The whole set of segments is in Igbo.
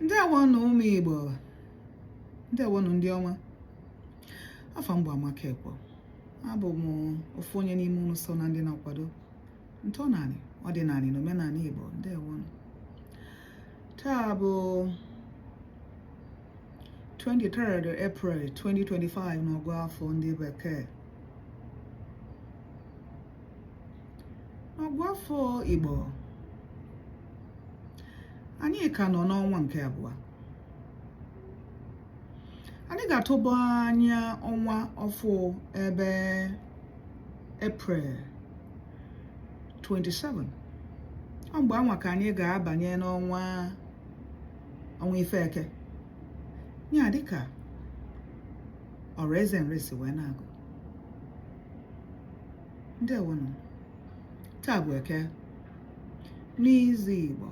Ndewonụ ụmụ Igbo, ndewonụ ndị ọma. Afa m bụ Amaka Ekwo. Abụ m ofu onye n'ime unu so na ndị na-akwado ntọnanị, ọdịnanị na omenanị Igbo. Ndewonụ. Taa bụ 23rd April 2025 n'ọgụ afọ ndị bekee. N'ọgụ afọ Igbo, anyị ka nọ n'ọnwa nke abụọ. Anyị ga-atụba anya ọnwa ọfụụ ebe April 27. Ọ mgbe anwa ka anyị ga-abanye n'ọnwa ọnwa ife eke ya, dịka Ọraeze Nri si wee na-agụ. Ndewonụ. Taa bụ Eke n'izu Igbo.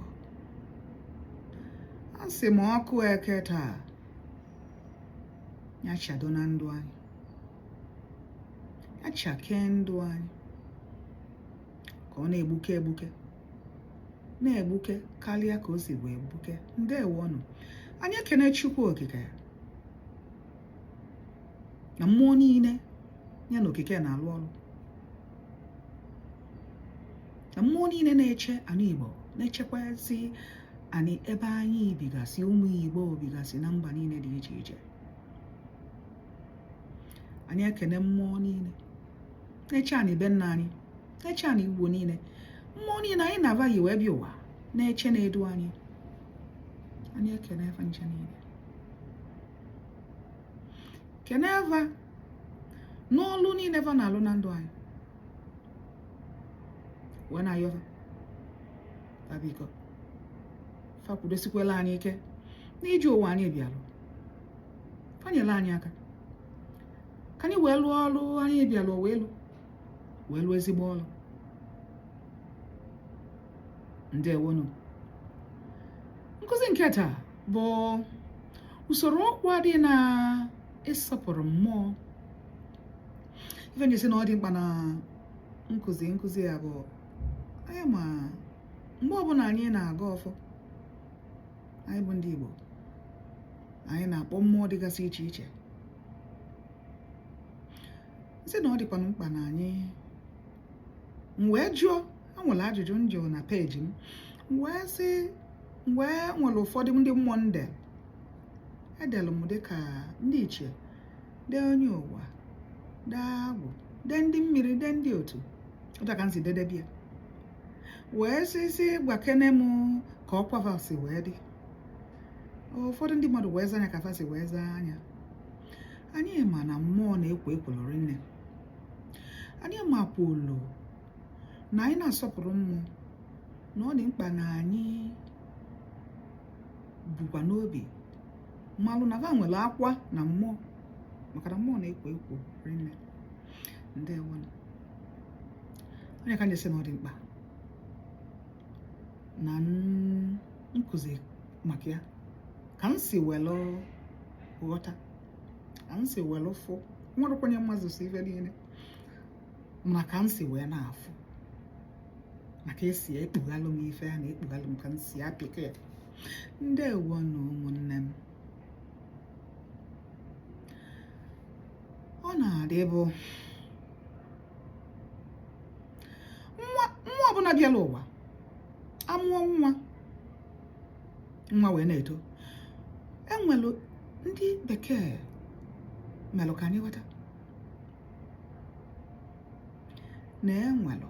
Asị m ọkụ Eke taa ya chado na ndụ anyị, ya chakee ndụ anyị ka ọ na-egbuke egbuke, na-egbuke karịa ka o si wee gbuke. Ndewonụ. Anyị ekene Chukwu Okike na mmụọ niile ya na okike na-alụ ọrụ, na mmụọ niile na-eche anị Igbo, na-echekwazi anị ebe anyị bigasị, ụmụ Igbo bigasị na mba niile dị iche iche. Anyị ekene mmụọ niile na-eche anị be nna anyị, na-eche anị Igbo niile, mmụọ niile anyị na va yi wee bịa ụwa, na-eche, na-edu anyị. Anyị ekene fa ncha niile, kene va n'ọlụ niile va na-alụ na ndụ anyị, wee na-ayọ va, fa biko, fa kwudosikwela anyị ike n'ije ụwa anyị bịalụ. Fa nyere anyị aka ka anyị wee lụọ ọlụ anyị bịalụ, wee lụọ ezigbo ọlụ. Ndewonụ. Nkụzi nke taa bụ usoro ọkwa dị na ịsọpụrụ mmụọ. Ife m ji sị na ọ dị mkpa na nkụzi ya bụ anyị ma mgbe ọbụla anyị na-agọ ọfọ, anyị bụ ndị Igbo, anyị na-akpọ mmụọ dịgasị iche iche. Sị na ọ dịkwanụ mkpa na anyị m wee jụọ, enwere ajụjụ m jụrụ na peji m, m wee sị, m wee nwere ụfọdụ ndị mmụọ nde edelu m dịka ndị ichie, dee onye ụwa, dee agwụ, dee ndị mmiri, dee ndị otu otu ka m si dedebia, wee sị gwakene m ka ọkwa va si wee dị. Ụfọdụ ndị mmadụ wee zaa anya ka fa si wee zaa anya. Anyị ma na mmụọ na-ekwo ekworo rinne. Anyị makwulu na anyị na-asọpụrụ mmụọ, na ọ dị mkpa na anyị bukwa n'obi malụ na va nwere akwa na mmụọ, maka na mmụọ na-ekwo ekwo rinne. Ndewonụ. Onye ka anyị sị na ọ dị mkpa na nkụzi maka ya, ka m si welụ ghọta, ka m si welụ fụ, nwerekwenye mmazụ si ife niile, mana ka m si wee na-afụ na ka esi ekpughalụ m ife a na-ekpughalụ m, ka m si apịka ya. Ndewonụ ụmụnne m. Ọ na-adị bụ nwa nwa ọbụla bịala ụwa, amụọ nwa, nwa wee na-eto, enwelu ndị bekee melụ ka anyị ghọta na enwelu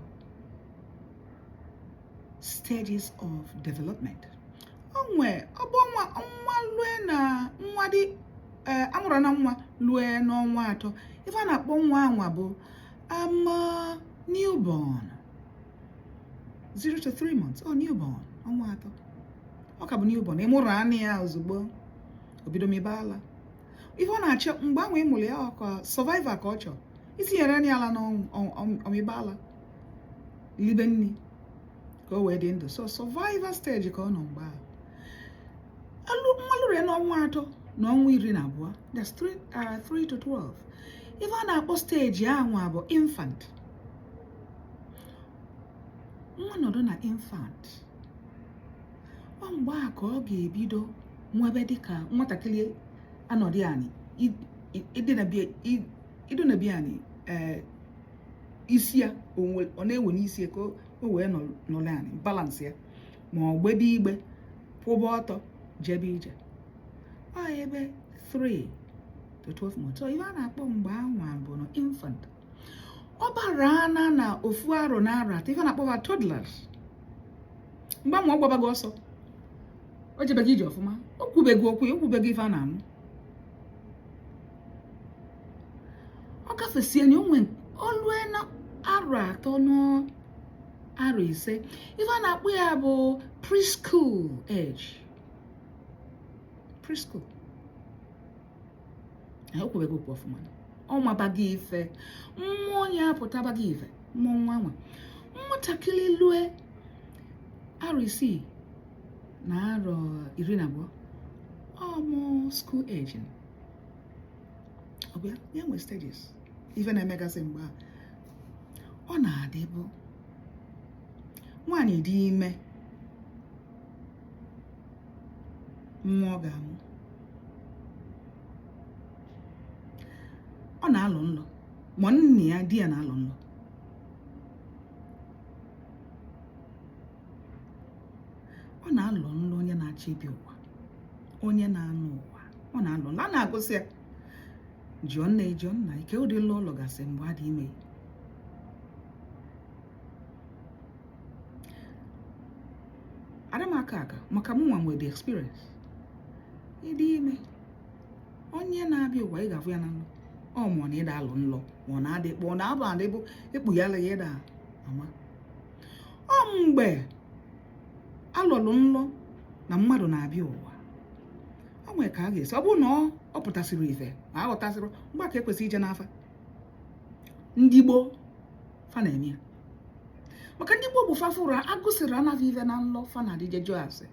stages of development. O nwe ọ bụ nwa nwa lue na nwa dị ee amụrụ na nwa lue n'ọnwa 3, ife a na-akpọ nwa anwa bụ ama newborn, 0 to 3 months, ọ newborn, ọnwa 3, ọ ka bụ newborn. Ị mụrụ anị ya ozugbo, o bido mibe ala. Ife ọ na-achọ mgbe ahụ ị mụrụ ya, ọ ka survival ka ọ chọrọ. Itinyere ya ala na ọ mịbe ala, libe nri ka o wee dị ndụ. So survival stage ka ọ nọ mgbe ahụ. Nwa lụrụ ya n'ọnwa 3 na ọnwa 12, that's 3 to 12, ife a na-akpọ stage ahụ bụ infant. Nwa nọdụ na infant, ọ mgbe a ka ọ ga-ebido Nwebe dịka nwatakịrị anọdị anị idinabi anị, ee, isi ya ọ na-ewe n'isi ya ka o wee nọrọ anị, balance ya, ma ọ gbebe igbe, kwụba ọtọ, jebe ije. Ọ ebe 3 to 12 months. So ife a na-akpọ mgbe anwa bụ na infant. Ọ bara ana na ofu arọ na arọ 3, ife a na-akpọ toddlers. Mgbe anwa ọ gbabago ọsọ, o jebego ije ọfụma, o kwubego okwu, o kwubego ife a na-anụ, ọ gafesie anya onwe olue na arọ 3 na arọ 5, ife a na-akpọ ya bụ preschool age. Preschool, o kwubego okwu ọfụma, ọ mabago ife, mmụọ ya apụtabago ife, mmụọ nwa nwa. Nwatakịrị lue arọ 6 na arọ 12, ọmụ school age. Ọ bụ ya ya nwe stages ife na-emegasị mgbe a. Ọ na-adịbụ nwaanyị dị ime nwa ọ ga-amụ, ọ na-alọ nlọ, ma nne ya di ya na-alọ nlọ. Ọ na-alọ nlọ onye na-achọ ịbịa ụwa, onye na-anọ ụwa, ọ na-alọ nlọ. A na-agụsị ya, jụọ nne, jụọ nna, ike ụdị nlọ ọ lọgasị mgbe a dị ime. Ada m aka aka maka mụ nwa nwere the experience. Ịdị ime onye na-abịa ụwa, ị ga-afụ ya na nlọ. Ọ ma ọ na ịda alọ nlọ, ma ọ na-adị kpọ, ọ na-abụ adịbụ ekpughala ya, ịda ama. Ọ mgbe alọlụ nlọ na mmadụ na-abịa ụwa, ọ nwere ka a ga-esi, ọ bụrụ na ọ pụtasịrị ife ma aghọtasịrị mgbe ka ekwesịrị ije n'afa. Ndị gboo fa na-eme ya, maka ndị gboo bụ fafụrụ agụsịrị anafa ife na nlọ, fa na-adịje jụọ ase.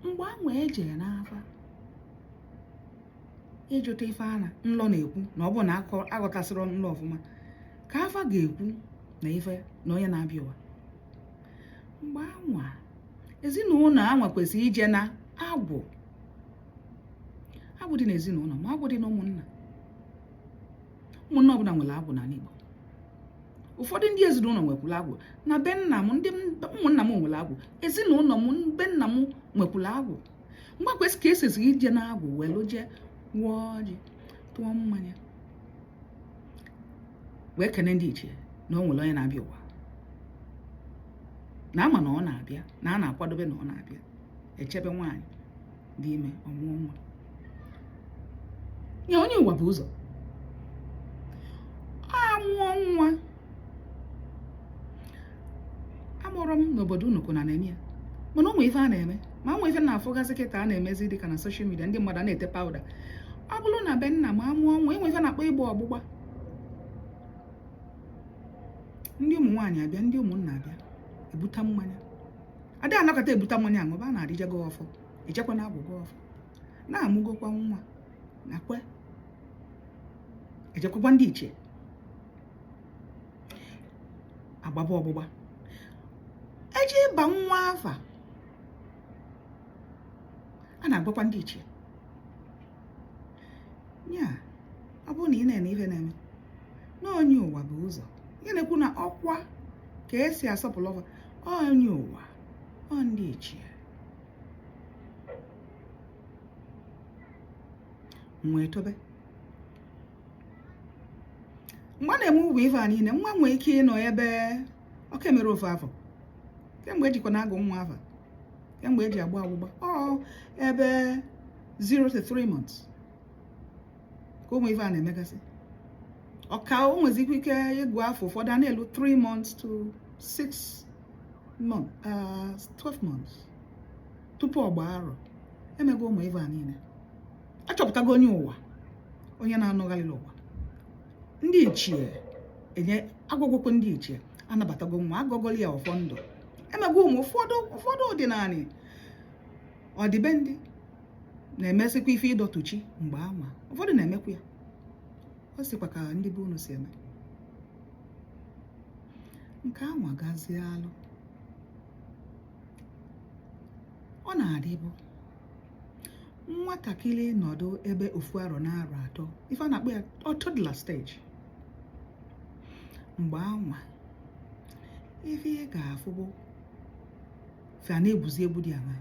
Mgbe anwa eje n'afa ịjụta ife ana nlọ na-ekwu, na ọ bụrụ na aghọtasịrị nlọ ọfụma, ka afa ga-ekwu na ife na onye na-abịa ụwa. Mgbe anwa ezinụlọ anwa kwesịrị ije na agwụ, agwụ dị n'ezinụlọ, ma agwụ dị na ụmụnna. Ụmụnna ọbụla nwere agwụ n'ala Igbo. Ụfọdụ ndị ezinụlọ nwekwuru agwụ. Na be nna m, ndị ụmụnna m nwere agwụ, ezinụlọ m be nna m nwekwuru agwụ. Mgbe kwesị ka esesiri ije na agwụ, welu jee wụọ ọjị, tụọ mmanya, wee kene ndị ichie na o nwere onye na-abịa ụwa, na ama na ọ na-abịa, na a na-akwadobe na ọ na-abịa, echebe nwaanyị dị ime ọmụọ nwa ya. Onye ụwa bụ ụzọ amụọ nwa. Amụrụ m n'obodo unu na na-eme ya, mana ụmụ ife a na-eme, ma ụmụ ife na-afụgasị kịta a na-emezi dịka na social media, ndị mmadụ a na-ete powder. Ọ bụrụ na be nna m amụọ nwa, enwe ife na-akpọ ịgba ọgbụgba. Ndị ụmụ nwaanyị abịa, ndị ụmụnna abịa, ebuta mmanya. Adị anakọta ebuta mmanya aṅụba, a na-adịjego ọfọ, echekwa na agwụgwọ ọfọ, na-amụgokwa nwa nakwe ejekwakwa ndị ichie agbaba ọgbụgba, eje ịba nwa afa, a na-agbakwa ndị ichie ya. Ọ bụrụ na ị na-ene ife na-eme na onye ụwa bụ ụzọ, ya na-ekwu na ọkwa ka esi asọpụrụ ọfa, onye ụwa, ọ ndị ichie nwee tobe. Mgbe a na-eme ụgwọ ife a niile, nwa nwee ike ịnọ ebe ọ ka emere ofu afọ, kemgbe ejikwa na-agụ nwa afa, kemgbe eji agba ọgbụgba, ọ ebe 0 to 3 months ka ụmụ ife a na-emegasị. Ọka o nwezikwa ike ịgụ afọ, ụfọdụ a na-elu 3 months to 6 months, 12 months tupu ọ gbaa arọ. Emego ụmụ ife a niile, achọpụtago onye ụwa, onye na-anọgharịrị ụwa. Ndị ichie enye agwagwokwe, ndị ichie anabatago nwa, agọgọli ya ọfọ ndụ. Emego ụmụ ụfọdụ ụfọdụ ọdịnala ọdịbendị na-emesịkwa ife ịdọtụchi mgbe anwa, ụfọdụ na-emekwa ya. Ọ sịkwa ka ndị be unu si eme nke anwa gazie alụ. Ọ Ọ na-adịbụ nwatakịrị nọdụ ebe ofu arọ na arọ atọ, ife a na-akpọ ya ọ toddler stage. Mgbe anwa ife ị ga-afụ bụ fa na-egwuzi egwu dị aṅa,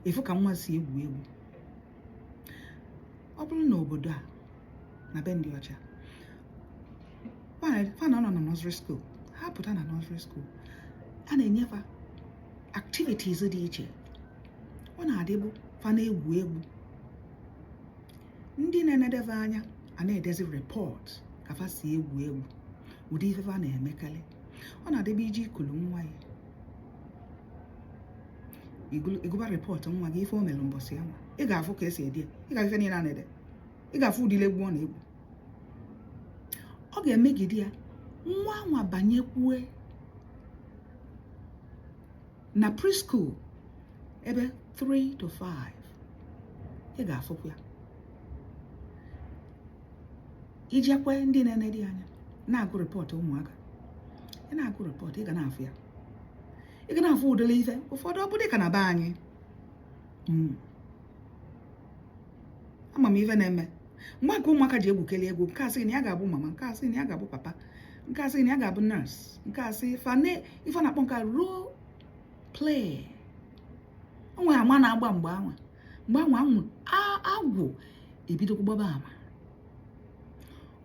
ịfụ ka nwa si egwu egwu. Ọ bụrụ na obodo a na be ndị ọcha, fa na-anọ na nursery school, ha pụta na nursery school, a na-enye fa activities dị iche. Ọ na-adịbụ fa na-egwu egwu, ndị na-enedebe anya a na-edezi report ka fa si egwu egwu, ụdị ife fa na-emekarị. Ọ na-adịbe iji ikulu nwa ya ịgụba report nwa gị, ife o mere mbọsị ya nwa, ị ga-afụ ka esi ede ya, ị ga-afụ ife niile a na-ede, ị ga-afụ ụdịrị egwu ọ na-egwu. Ọ ga-emegide ya nwa nwa banyekwue na preschool ebe 3 to 5, ị ga-afụkwa ya. Ijekwe ndị na-enedi anya na-agụ report ụmụaka, ị na-agụ report, ị ga na-afụ ya, ị ga na-afụ ụdịrị ife ụfọdụ. Ọ bụ dịka na be anyị, ama m ife na-eme mgbe nke ụmụaka ji egwukeli egwu. Nke a sị na ya ga-abụ mama, nke a sị na ya ga-abụ papa, nke a sị na ya ga-abụ nurse, nke a sị ife na-akpọ nke role play. O nwere ama na-agba mgbe anwa, mgbe anwa anwụ agwụ ebidokwa gbaba ama.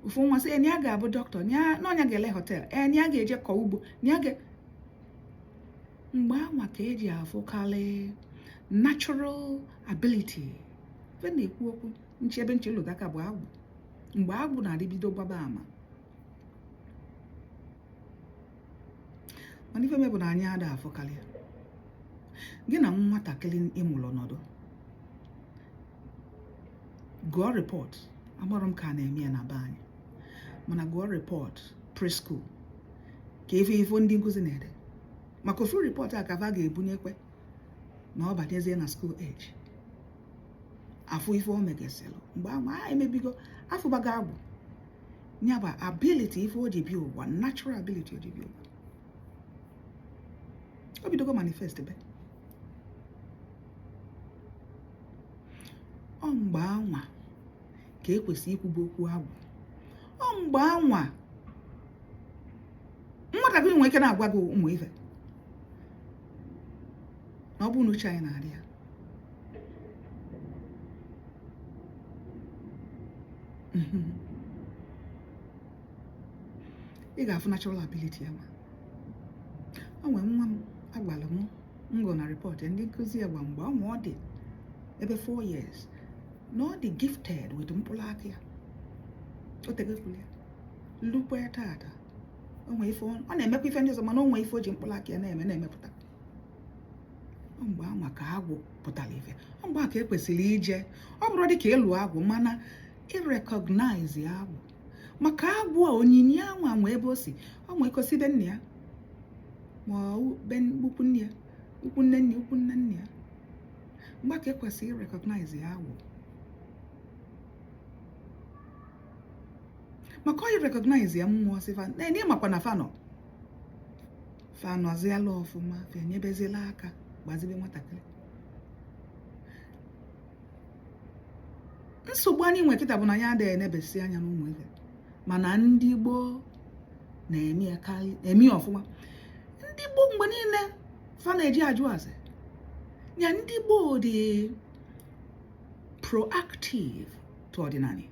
Ofu nwa sị na ya ga-abụ dọkịta, na ọnya ga-ele hotel, na ya ga-eje kọọ ugbo, na ya ga. Mgbe anwa ka eji afụkarị natural ability. Ife na-ekwu okwu nchebe nche lụdaka bụ agwụ. Mgbe agwụ na-adịbido gbaba ama, mana ife mebụ na anyị ada afụkarị ya. Gị na nwatakịrị ịmụrụ nọdụ gụọ report, amarọ m ka a na-eme ya na be anyị, mana gụọ report preschool ka ife ifo ndị nkụzi na-ede maka ofu report a ka fa ga-ebunyekwe na ọ banyezie na school age, afụ ife o megasịrị mgbe ahụ a emebigo afụbago agwụ ya bụ ability ife o ji bịa ụwa, natural ability o ji bịa ụwa, o bidogo manifest be ọ. Mgbe anwa ka ekwesị ikwuba okwu agwụ. Ọ mgbe anwa nwatakịrị nwere ike na-agwa gị ụmụ ife na ọ bụrụ na uche anyị na-arị ya. Ị ga-afụ natural ability ya. Ma o nwere nwa m agwara m ngụ na report ndị nkụzi ya gwa mgbe ọnwa ọ dị ebe 4 years na ọ dị gifted with mkpụrụ aka ya. O tegokwuru ya lukwe tata, o nwee ife ọ na-emekwa ife ndị ọzọ, mana o nwee ife o ji mkpụrụ aka ya na-eme na-emepụta. Ọ mgbe anwa ka agwụ pụtara ife. Ọ mgbe a ka ekwesịrị ije, ọ bụrụ dị ka ịlụ agwụ, mana ịrecognize agwụ, maka agwụ a onyinye anwa nwe ebe o si, ọ nwee ike be nna ya ma ọ be ukwu nne ya, ukwu nne nne, ukwu nne nne ya. Mgbe ka ekwesịrị ịrecognize agwụ, maka ọ ịrecognize ya, mmụọ si fa na ịmakwa na fa nọ, fa nọziala ọfụma, fa enyebezila aka gbazibe nwatakịrị. Nsogbu anyị nwe kịta bụ na anyị adịghị enebesi anya n'ụmụ ife, mana ndị gboo na-eme ya karị, eme ya ọfụma. Ndị gboo mgbe niile fa na-eji ajụ ase ya. Ndị gboo dị proactive to ọdịnala,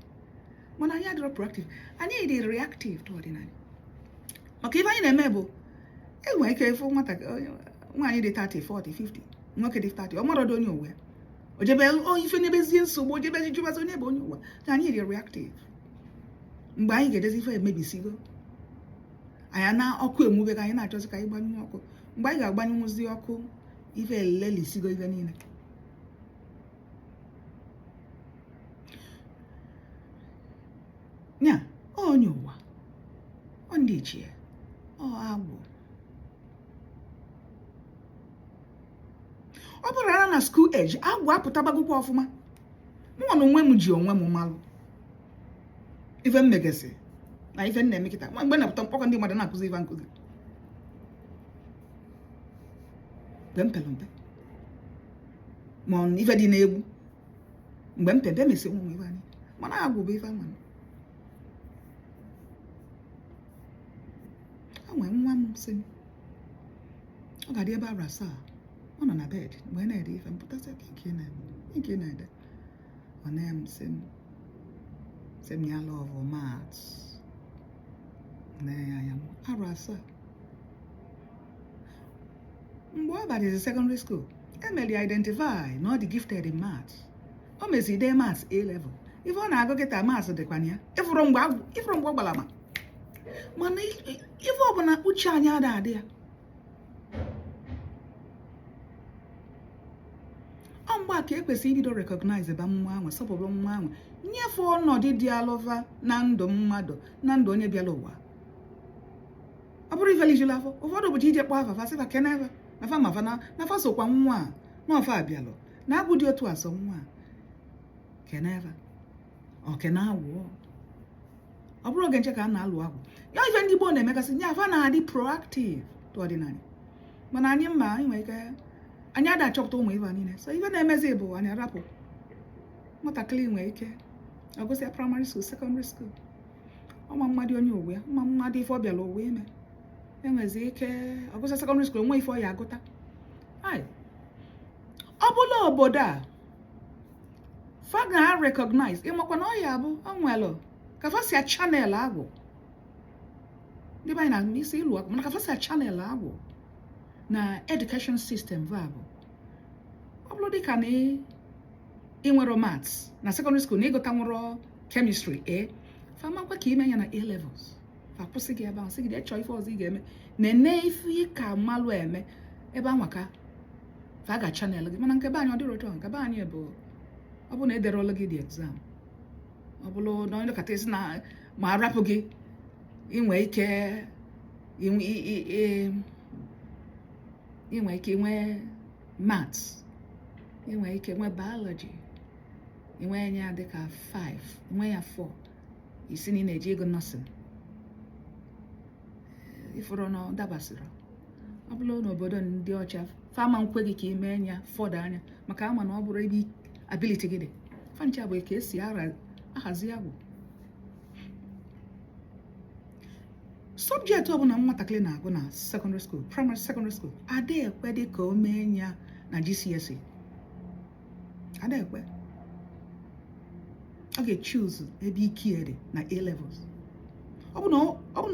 mana anyị adịrọ proactive, anyị dị reactive to ọdịnala. Maka ife anyị na-eme bụ enwere ike ịfụ nwata nwaanyị dị 30, 40, 50, nwoke dị 30, ọ marọdụ onye ụwa ya, o jebe ife n'ebezie nsogbu, o jebezi jụbazi onye bụ onye ụwa. Na anyị dị reactive. Mgbe anyị ga-edezi ife emebisigo anyị na ọkụ enwubego, anyị na-achọzi ka anyị gbanyụ ọkụ. Mgbe anyị ga-agbanyụnwuzi ọkụ, ife elelisigo ife niile. Ya onye ụwa, ọ ndị ichie, ọ agwụ. Ọ bụrụ na school age, agwụ apụtabagokwa ọfụma. Mụnwa na onwe m ji onwe m malụ ife m megasị na ife m na-eme kịta. Mgbe na-apụta mkpọkọ ndị mmadụ na-akụzi ife nkụzi mgbe m pere mpe, Ma ọ ife dị n'egwu mgbe m pempe mesi ụmụ ife anyị, mana agwụ bụ ife anwa. O nwee nwa m sị m ọ ga-adị ebe arọ 7, ọ nọ na bed mgbe na-ede ife mpụtasị nke nke na-ede. Ọ na m sị m ya love maths na ya ya arọ 7. Mgbe ọ banyezi secondary school, emeli identify na ọ dị gifted in maths. O mezi dee maths A level. Ife ọ na-agụ kịta, maths dịkwa na ya. Ịfụrụ mgbe ọ gbara ma mana ife ọbụla uche anyị ada adị ya. Ọ mgbe a ka ekwesịrị ibido recognize ebe nwa anwa, sọpụrụ nwa anwa, nyefee ọnọdụ dị alụva na ndụ mmadụ, na ndụ onye bịara ụwa. Ọ bụrụ ife lijuru afọ, ụfọdụ ụbọchị ije kpọọ afa, fasịfa keneva na fa mafa na fa sokwa nwa a na ọfa abịalụ na agwụ dị otu asọ nwa a keneva ọ kene agwụ. Ọ bụrụ oge nche ka a na-alụ agwụ ya, ife ndị gboo na-emegasị nye afa na-adị proactive to ọdịnala. Mana anyị mma, anyị nwere ike anyị ada achọpụta ụmụ ife niile. So ife na-emezi bụ anyị arapụ nwatakịrị nwere ike ọgụsịa primary school, secondary school, ọma mmadụ onye ụwa ya, ọma mmadụ ife ọ bịara ụwa ime. Enwezi ike ọgụsịa secondary school, nwe ife ọ ya agụta. Ọ bụla obodo a fa ga-recognize, ịmakwa na ọ ya bụ ọ nwelụ ka fa si channel agwụ. Ndị be anyị na isi ịlụ agwụ, mana ka fa si channel agwụ na education system va bụ ọ bụrụ dịka na ị nwere maths na secondary school, na ịgụta nwụrọ chemistry A, fa makwa ka ime ya na A levels, fa kwụsị gị ebe ahụ, sị gị jee chọọ ife ọzọ ị ga-eme, na-ene ife ị ka malụ eme ebe anwa ka fa ga channel gị. Mana nke be anyị ọ dịrọ otu ahụ. Nke be anyị bụ ọ bụ na ederọla gị dị exam, ọ bụrụ na onye kata isi na ma arapụ gị, inwe ike inwe ike inwe maths, inwe ike nwee biology, inwe ya dịka 5, nwe ya 4, isi na ị na-eji ego nursing. Ifuru na ọ dabasịrị. Ọ bụrụ n'obodo ndị ọcha, fama nkwe gị ka ị mee ya fọdụ anya, maka ama na ọ bụrụ ebe ability gị dị. Fancha bụ ka esi ahazi agwụ. Subject ọbụla nwatakịrị na-agụ na secondary school, primary, secondary school, ada ekwe dị ka o mee ya na GCSE, ada ekwe. Ọ ga-choose ebe ike dị na A levels. Ọ bụ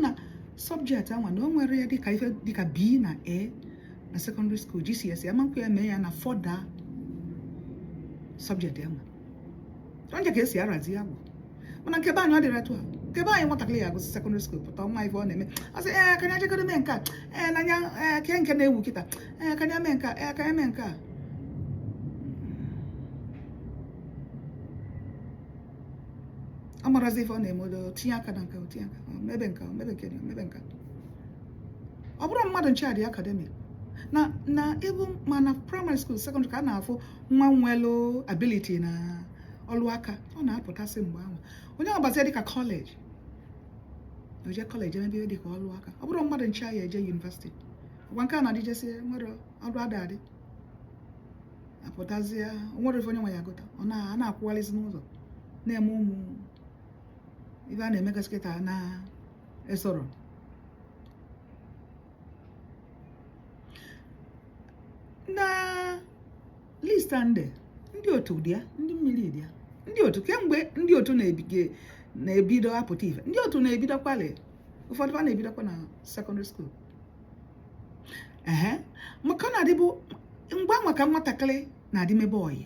na subject anwa na o nwere ya dịka ife dịka B na A na secondary school, GCSE amankwa ya mee ya na fọda subject anwa. Onye ka esi arazi agwụ. Mana nke be anyị ọ dịrị etu a. Nke be anyị, nwatakịrị ya agụsị secondary school pụta, ọnwa ife ọ na-eme, ọ sị ee ka anya jegodo mee nke a, ee n'anya, ee ke nke na-ewu kịta, ee ka anya mee nke a, ee ka anya mee nke a. Ọ marazi ife ọ na-eme, o tinye aka na nke, o tinye aka mebe nke, mebe nke, mebe nke. Ọ bụrụ mmadụ nche dị academic na ebe ma na primary school, secondary, ka a na-afụ nwa nwelu ability na ọlụ aka, ọ na-apụtasị mgbe ahụ. Onye ọgbazie dịka college, oje college emebe ihe dịka ọlụ aka. Ọ bụrụ mmadụ nche ya eje university, ọgwa nke a na-adịjesi nwere ọrụ ada adị apụtazie, nwere ife onye nwe ya agụta, ọ na-akwụgharịzi n'ụzọ na-eme ụmụ ife a na-emegasị kịta na-esoro. Na list ndị otu dị ya, ndị mmiri dị ya, ndị otu kemgbe ndị otu na-ebido apụta ife, ndị otu na-ebidokwalị, ụfọdụ fa na-ebidokwa na secondary school. Ehe, maka ọ na-adịbụ mgbe anwa ka nwatakịrị na-adị mebe oyi,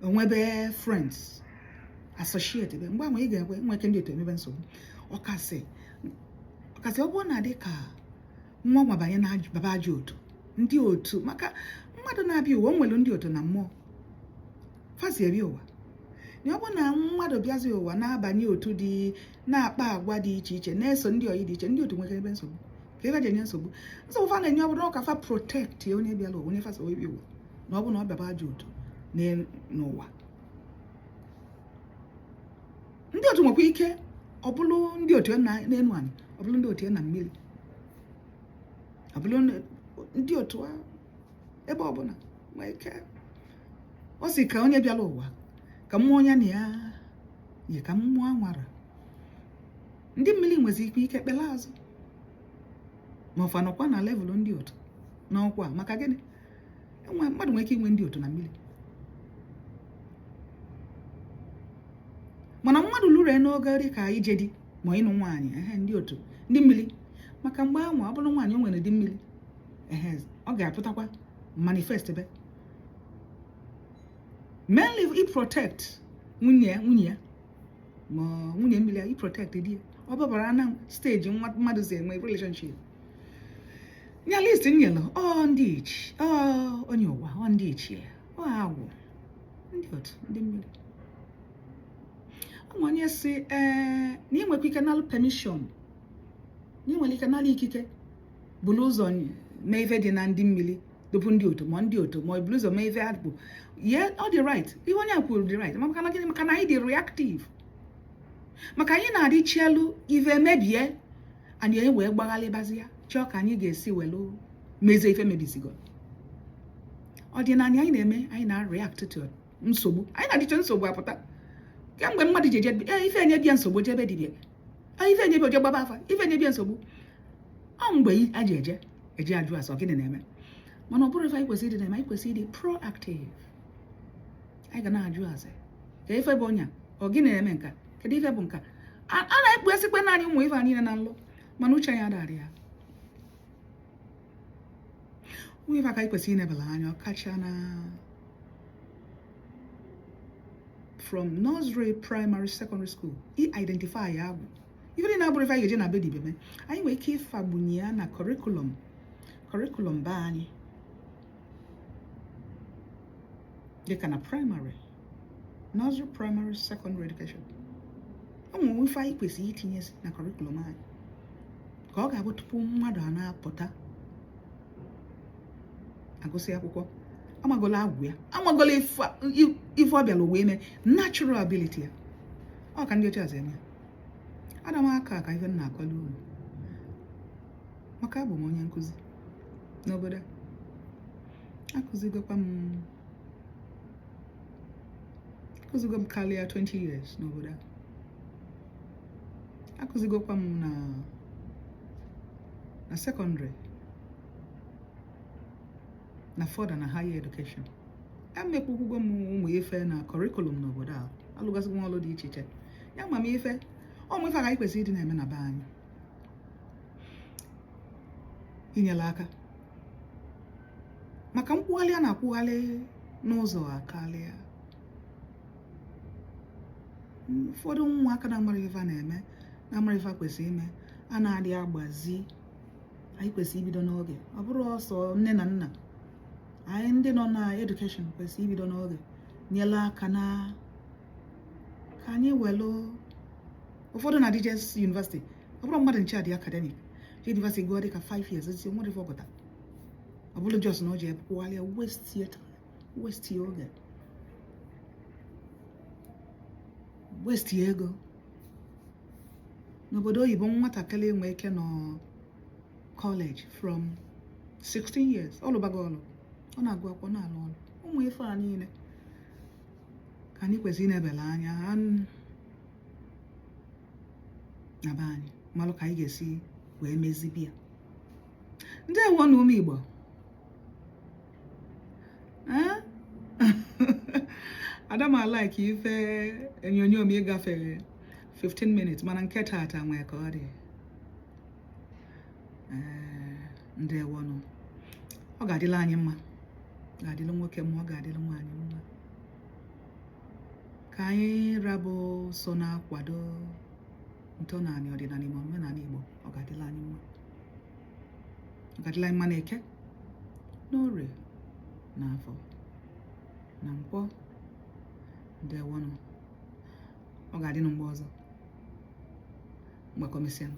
onwebe friends, associate ebe mgbe anwa ị ga-ekwe nwe ike ndị otu emebe nsogbu. Ọkasị ọ bụrụ na dị ka nwa nwa banye na baba ajọ otu, ndị otu, maka mmadụ na-abịa ụwa, o nwere ndị otu na mmụọ fazi ebi ụwa. Na ọ bụrụ na mmadụ bịazi ụwa na-abanye otu dị na-akpa agwa dị iche iche, na-eso ndị oyi dị iche, ndị otu nwere ebe nsogbu ka ebe ji enye nsogbu. Nsogbu fa na-enye ọ bụrụ ka fa protect onye bịara ụwa, onye fasa obi ụwa, na ọ bụ na ọ bịaba ajọ otu n'ụwa. Ndị otu nwekwa ike ọ bụrụ ndị otu n'enu anị, ọ bụrụ ndị otu na mmiri, ọ bụrụ ndị otu ebe ọbụla nwee ike. Ọ sị ka onye bịara ụwa ka mmụọ ya na ya yi, ka mmụọ anwara ndị mmiri nwezi ike kpele azụ ma ọfa nọkwa na level ndị otu n'ọkwa. Maka gịnị? Enwe mmadụ nwere ike inwe ndị otu na mmiri, mana mmadụ lụrụ n'oge dị ka ije di ma ịnụ nwaanyị, ehe, ndị otu ndị mmiri, maka mgbe anwa ọ bụrụ nwaanyị o nwere di mmiri, ehe, ọ ga-apụtakwa manifest be mainly i protect nwunye ya ma nwunye mmiri ya, i protect di ya. Ọ babara na stage mmadụ si enwe relationship nya list nyelụ ọ ndị ichie, ọ onye ụwa, ọ ndị ichie, ọ agwụ, ndị otu ndị mmiri. Ọ onye si ee na ị nwekwa ike nalụ permission, na ị nwere ike nalụ ikike buru ụzọ mee ife dị na ndị mmiri tupu ndị otu, ma ndị otu ma buru ụzọ mee ife adịpụ ye. Ọ dị right, ihe onye a kwuru dị right. Maka na gịnị? Maka na anyị dị reactive, maka anyị na-adị chielu ife mebie, anyị wee gbaghalịbazi ya chọọ ka anyị ga-esi welu mezie ife mebizigo. Ọdịnala anyị na-eme, anyị na-react to nsogbu, anyị na-adịche nsogbu apụta. Kemgbe mmadụ ji eje ife enye bịa nsogbu, jebe dibịa, ife enye bịa oje gbaba afa, ife enye bịa nsogbu, ọ mgbe a ji eje ajụ asọ gịnị na-eme. Mana ọ bụrụ ife anyị kwesịrị ịdị na-eme, anyị kwesịrị ịdị proactive. Anyị ga na-ajụ ase ka ife bụ ọnya, ọ gịnị na-eme nka, kedu ife bụ nka a na-ekpu esikwe naanị ụmụ ife a niile na nlụ, mana uche anyị adarị ya. Ụmụ ife aka anyị kwesịrị ịnebala anya, ọkacha na from nursery, primary, secondary school, i-identify ya agwụ ife dị na-abụrụ ife anyị ga-eje na be dibịa mee. Anyị nwere ike ịfagbunye ya na curriculum be anyị, dịka na primary, nursery, primary, secondary education. O nwere ife anyị kwesịrị itinyezi na curriculum anyị ka ọ ga-abụ tupu mmadụ a na-apụta agụsị akwụkwọ, amagola agwụ ya, amagola ife ọ bịara wee mee, natural ability ya. Ọ ka ndị ọcha zi eme. Ana m aka ka ife m na-akọla unu, maka abụ m onye nkụzi n'obodo a. Akụzigokwa m, akụzigo m karịa 20 years n'obodo a. Akụzigokwa m na secondary, na further na higher education. Emekwukwugo m ụmụ ife na curriculum n'obodo a, alụgasịgo m ọlụ dị iche iche ya ma m ife ụmụ ife ka anyị kwesịrị ịdị na-eme na be anyị, inyere aka maka nkwughalị a na-akwughalị n'ụzọ akarịa. Ụfọdụ ụmụaka na-amara ife a na-eme, na-amara ife a kwesịrị ime, a na-adị agbazi. Anyị kwesịrị ibido n'oge. Ọ bụrụ ọsọ nne na nna anyị, ndị nọ na education kwesịrị ibido n'oge nyere aka na ka anyị welụ. Ụfọdụ na DJS University, ọ bụrụ mmadụ nche adị academic je university gụọ dịka 5 years, ezi nwere ife ọgụta, ọ bụrụ just na o ji kwụghalịa, waste time, waste oge, waste ego. N'obodo oyibo, nwatakịrị enwe ike nọ college from 16 years, ọ lụbago ọlụ, ọ na-agụ akwụkwọ, na-alụ ọlụ. Ụmụ ife a niile ka anyị kwesịrị ịnebela anya na be anyị, malụ ka anyị ga-esi wee mezibi ya. Ndewo na ụmụ Igbo. Ada m a-like ife onyonyo m ịgafere 15 minutes, mana nke tata nwee ka ọ dị. Ndewonụ. Ọ ga-adịla anyị mma, ga-adịla nwoke mma, ọ ga-adịla nwaanyị mma. Ka anyị rabụ so na-akwado ntọnanị ọdịnala Igbo, omenala Igbo, ọ ga-adịla anyị mma, ọ ga-adịla anyị mma na eke, n'orie, na afọ, na nkwọ. Ndewonụ. Ọ ga-adịnụ mgbe ọzọ. Mgbakọmesịanụ.